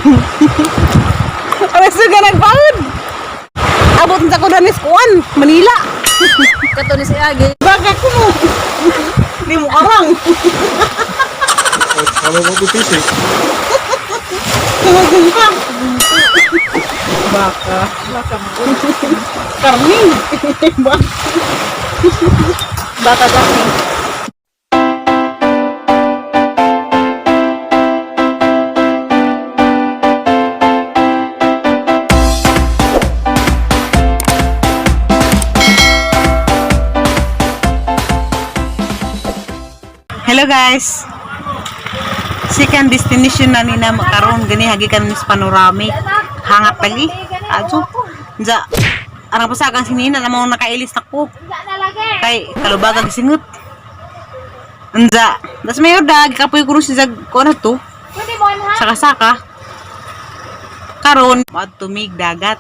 Aray suga nagbaod. Abot sa ko danis kuan, Manila. Kato ni si Agi. Baka ko mo. Di mo karang. Kamo mo pipisi. Tumugong ka. Baka. Baka mo. Karning. Baka. Baka kami. Hello guys. Second destination na ni na makaroon gani hagi kami sa panoramic. Hangat lagi. Ato. Nja. Arang pasagang sinina na mo nakailis na ko. Kay kalubaga gisingot. Nja. Das mayor dag kapoy ko si jag ko na to. Saka-saka. Karon tumig dagat.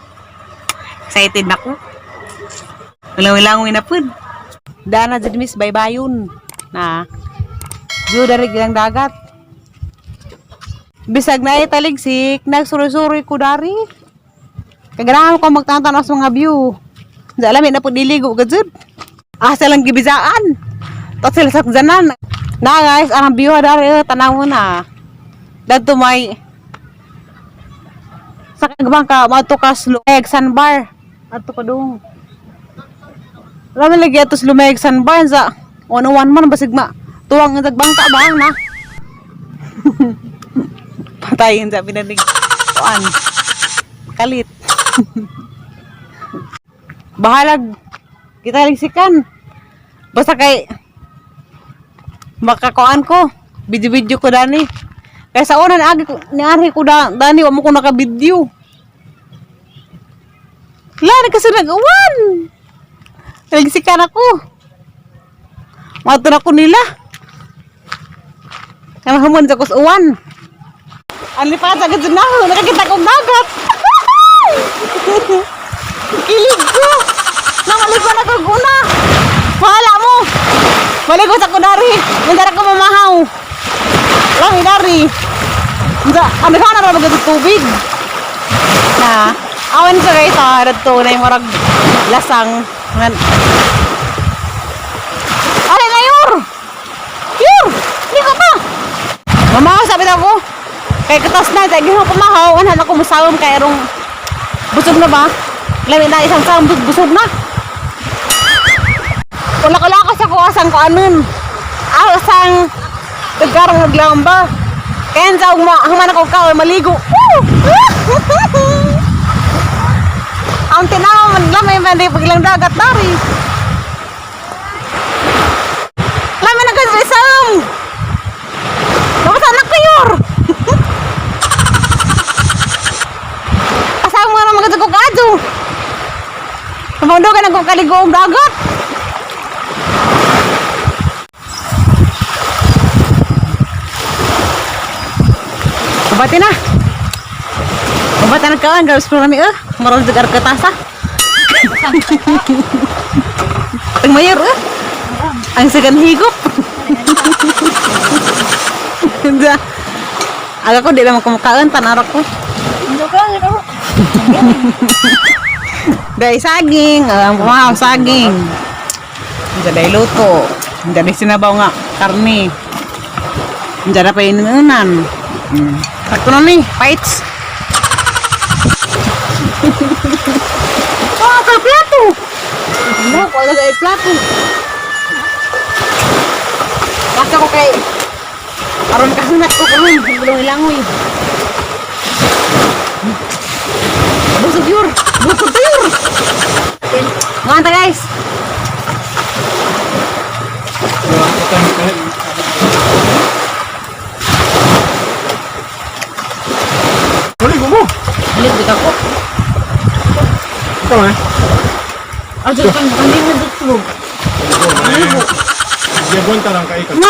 Excited na ko. Langoy-langoy na pud. Dana jud miss baybayon. Na. View dari gilang dagat. Bisag na taligsik, nagsuroy-suroy ko dari. Kaganahan ko magtanaw sa mga view. Di alam na po diligo ka jud. Asa lang gibisaan. Tapos sila sakjanan. Na guys, ang view dari eh, tanaw mo na. Dadto may sa kagbang ka maadto ka sa Lumeg Sandbar. Adto ka dong. Wala man lagi ato sa Lumeg Sandbar sa 101 man basig ma tuwang ang bangka ba na. Patayin sa pinanig. Kuan. Kalit. Bahalag kita ligsikan. Basta kay makakuan ko. Video-video ko dani. Kaya sa una naagi ko niari ko da, dani wa mo ko naka-video. La kasi nag-uwan. Ligsikan ako. Mato na ko nila. Kaya humon sa kus uwan. Ang lipat sa gud na nakakita kong dagat. Kilig ko. Namalipan ako guna. Bahala mo. Balik ko sa kunari. Mandara ko mamahaw. Lang dari. Unsa ano ka na ra magud tubig. Na awan sa guys ah radto na yung murag lasang ngan. Ay na yor. Yor. Di ko pa. Mamahaw sabi na ko. Kay katas na dahil ko pamahaw anhan ako musawom kay arong busog na ba? Lami na isang sawom busog na. Wala ko lakas ako asang kuanon. Asang nagkarong naglamba. Kaya sa ugma, human ako ka, maligo. Woo! Ang tinaw man lamay man di paglang dagat dari. Lamay na kasi isang. Dapat anak kayor. Kasama nga naman kasi ko kadyo. Kamundo ka nagkakaligo ang dagat. Kabati na. Kabati na kaan, gawis ko kami eh. Maroon sa katasa. Ang mayor eh. Ang sagan higop. Hindi. Aga ko, di lang kumakain, tanarok ko. Ano ka? Ano? Dahil saging, alam ko mga saging. Hindi dahil luto. Hindi dahil sinabaw nga, karne. Hindi na pa inunan. Sakto na ni, fights. Oh, kay plato. Ano, wala kay plato. Basta ko kay aron kasunat ko karon, gulong ilangoy. Busog yur, busog yur. Nganta guys. Maligo mo. Balik ako. Ito eh. Ajo kan hindi mo dutlo. Maligo. Gibuan ta lang kay Na,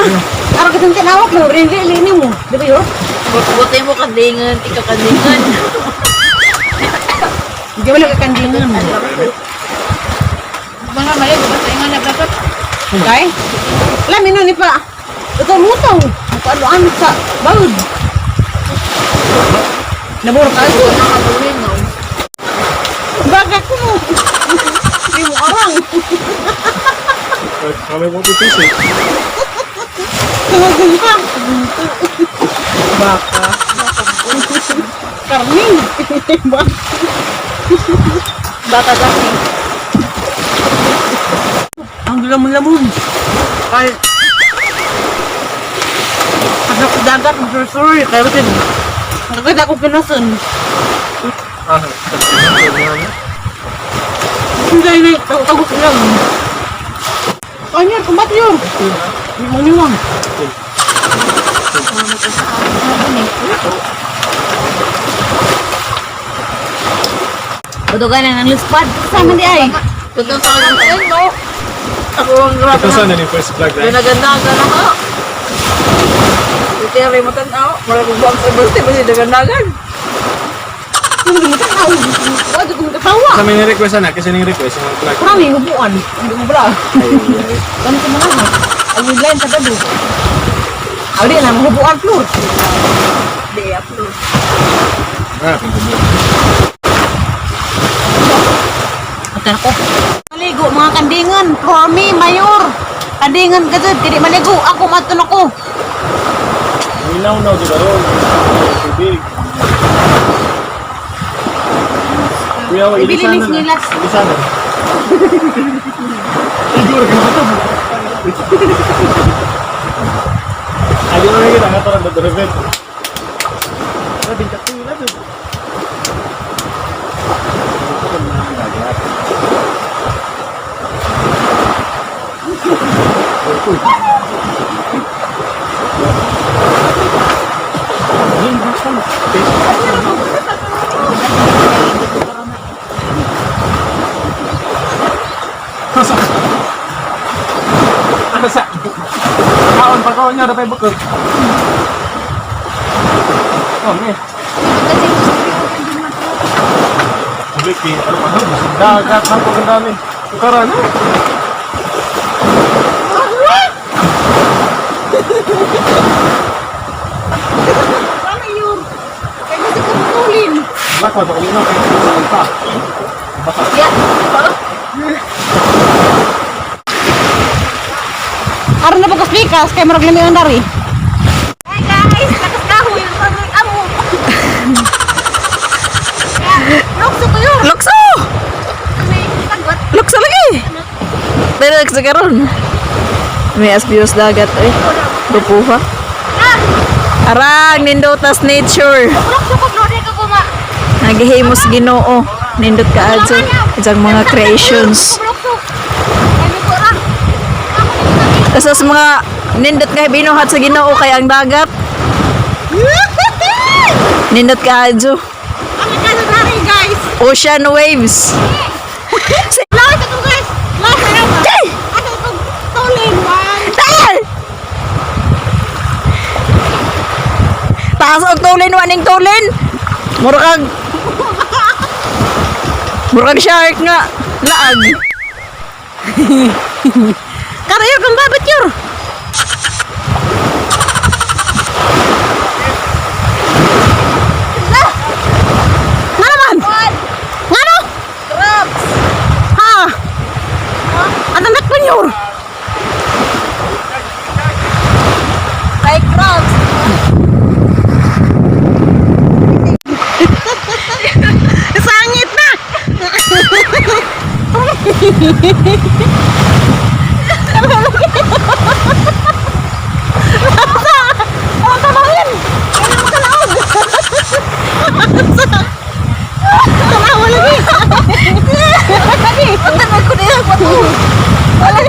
araw kitang tinawag mo, rinli lini mo. Di ba yun? Buti mo kandingan, ikaw kandingan. Hindi wala ka kandingan. Mga mali, basta ingan na dapat. Okay? Alam, ino ni pa. Ito lutaw. Ano sa bawd. Naburo ka. Nakatuloy no. Baga ko mo. Hindi mo arang. Kami mo pipisi. Tumugong ka. Baka. Karning. Baka. Baka kasi. Ang lamon-lamon. Ay. Pag sa dagat, magsursuri. Kaya ba't nakakita ko kinasun. Ah, Hindi, hindi. Tagos lang. Ano yan? Kumat yun. Maniwang. Utogan na ng luspad. Kasama di ay. Totoo sa akin ang no. Ako ang grabe Ito na. sana ni first vlog na. Danagandagan ako. Ito yung remote tanaw. Mara kong buwang sa birthday, basta dagandagan. Hindi mo tanaw. Wala ko katawa. Sa may request na, kasi ning request yung vlog. Marami hubuan. Hindi mo bala. Ay, ay. Kami sa mga ha. Ang line sa gado. Awdi na mahubuan floor. Di, upload. Ah, pinto. At ako. Maligo mga kandingan. Promi, mayor. Kandingan ka dyan. Kaya di maligo. Ako maton ako. Ilaw na di ba ron? Tubig. Kuya, wag Ibilinis ilisanan. nila. Ilisanan. Igor ka ba ito? Ayaw na kita, nga parang dadrivet. Labing katulad. Asa? Asa? Kaon pa kaon niya, dapat bukod. Oh, me. Biki, ano pa no? Dagat ang pagandami. Ukara na. Ano yun? Kaya kasi kumutulin. Black pa kalino kay pa. Baka. Aron na pagkaspikas, kaya marag lami ang dari. Hi guys! Lakas kahoy! Pag amo! Lukso ko yun! Lukso! May tagbat. Lukso lagi! Pero lukso karon. May aspios dagat eh. Rupuha. Arang, nindotas nature. Lukso ko, Flore, ka kuma. Nagihimos Ginoo. Nindot ka adto. Isang mga creations. Lukso. Ay, may kura. Kasi sa mga nindot nga binuhat sa Ginoo kay ang dagat. Nindot ka adto. Ang kano dari guys! Ocean waves. Last ako guys! Last ako! Ano itong tulin? One! Tal! Taas og tulin, waning tulin. Mura kag Mura kag shark nga. Laag. Karayor kang babit yur! Nga naman! Nga no? Ha? Ang tanak pa yur! Kay crabs. Sangit na! Ang tanawin! Ano mo kalaon? Tanawa lagi! Lagi! Tanag ko niya pa to. Lagi!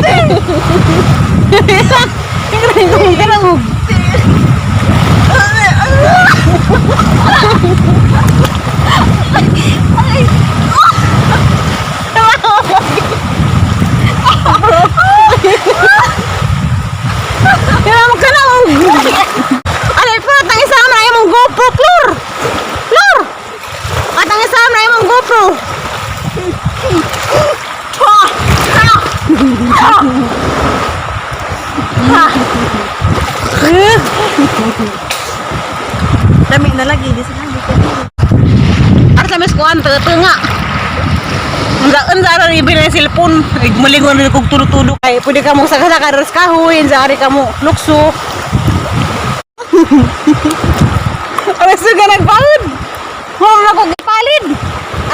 Tingnan. Kaya mo ka na. Alay, Flor, at ang isama na imong GoPro, Flor! Flor! At ang isama na imong GoPro! Ha! Ha! Ha! Dami na lagi di sa lagi. kuan nga. Unsa unsa ra ni bilin cellphone. Ay malingon na kog tulo-tulo kay pwede ka mo saka-saka res kahoy, unsa ari ka mo lukso. Aray suga nagbaod. Mura na ko gipalid.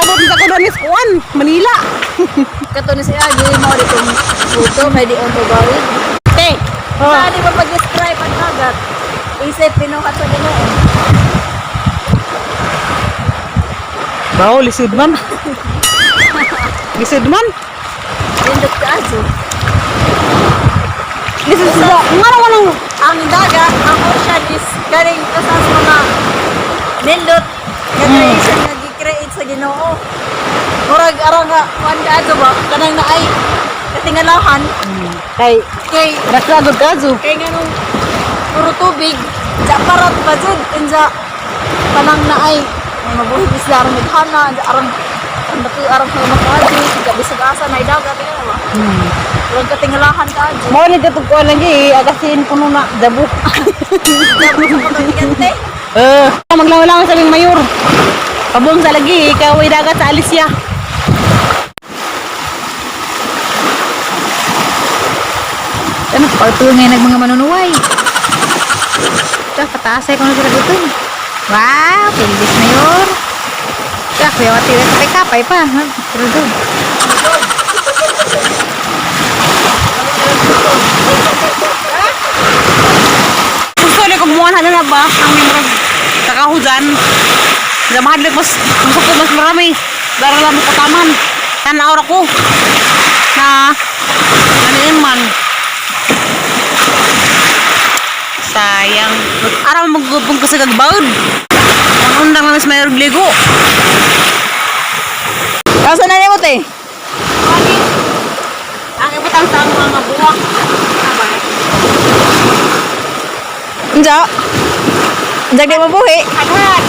Abot sa ko doon is kuan, Manila. Kato ni siya, gili mo dito puto, may di on to gawin. Te. Oh. Saan di ba pag-describe ang dagat? Isip pinuhat sa Ginoo. Bawo lisod man. Lisod man. Nindot ka aso. Lisod sila. Nga naman ang Ang dagat, ang ocean is galing kasas mga nindot nga creation nga gi-create sa Ginoo. Murag arang nga kuan ka ato ba kanang naay katingalahan kay kay Raklagod kazo. kay nganong puro tubig ja parat pa jud unsa panang naay may mabuhi isla arang naghana unsa arang ang dako arang sa makaadyo sa bisag asa na dagat nga ba. Murag katingalahan ka adyo. Mao ni katong kuan lagi, agasin kuno na dabo. Tapos sa pagkagante. Eh, maglaw-law sa aming mayor. Pabong sa lagi, ikaw ay dagat sa Alicia. Ano, pagtulong ngayon ng mga manunuway. Ito, pataasay ko na sila gutom. Wow, pilis mayor. Ito, kuya wati, kapay-kapay pa. Ha? Pero doon. Gusto ulit kung kumuha na ba? Ang murag kakahudan. Sa mahadlok mas gusto ko mas marami. Dara lang mo kataman. Tanaw ra ko. Na ano man. Sayang. Araw magugupong ko sa gagbaod. Ang undang na mas mayor ligo. Asa na nimo te? Ang ibutang sa mga buwak. Unsa? Unsa di mabuhi? Agad.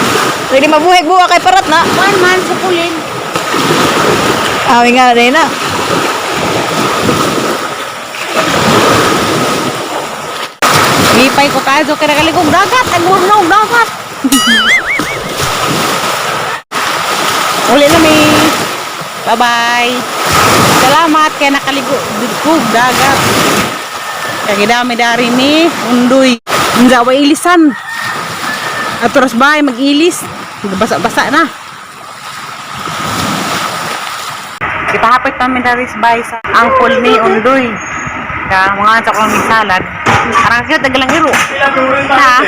Unsa di mabuhi buwa kay parat na. One man sukulin. Awi nga rin na. Lipay ko tayo kaya nakaligog dagat. Ang na dagat. Uli na mi. Bye-bye. Salamat kaya nakaligo kog dagat. Kagidami dari ni Undoy. Unsa wa ilisan. Aturas bahay mag-ilis. Basa-basa na. Kitahapit namin dari sa bahay sa angkol ni Undoy. Ka mga sa kong salad. Arang cute nagalang iro. Ha?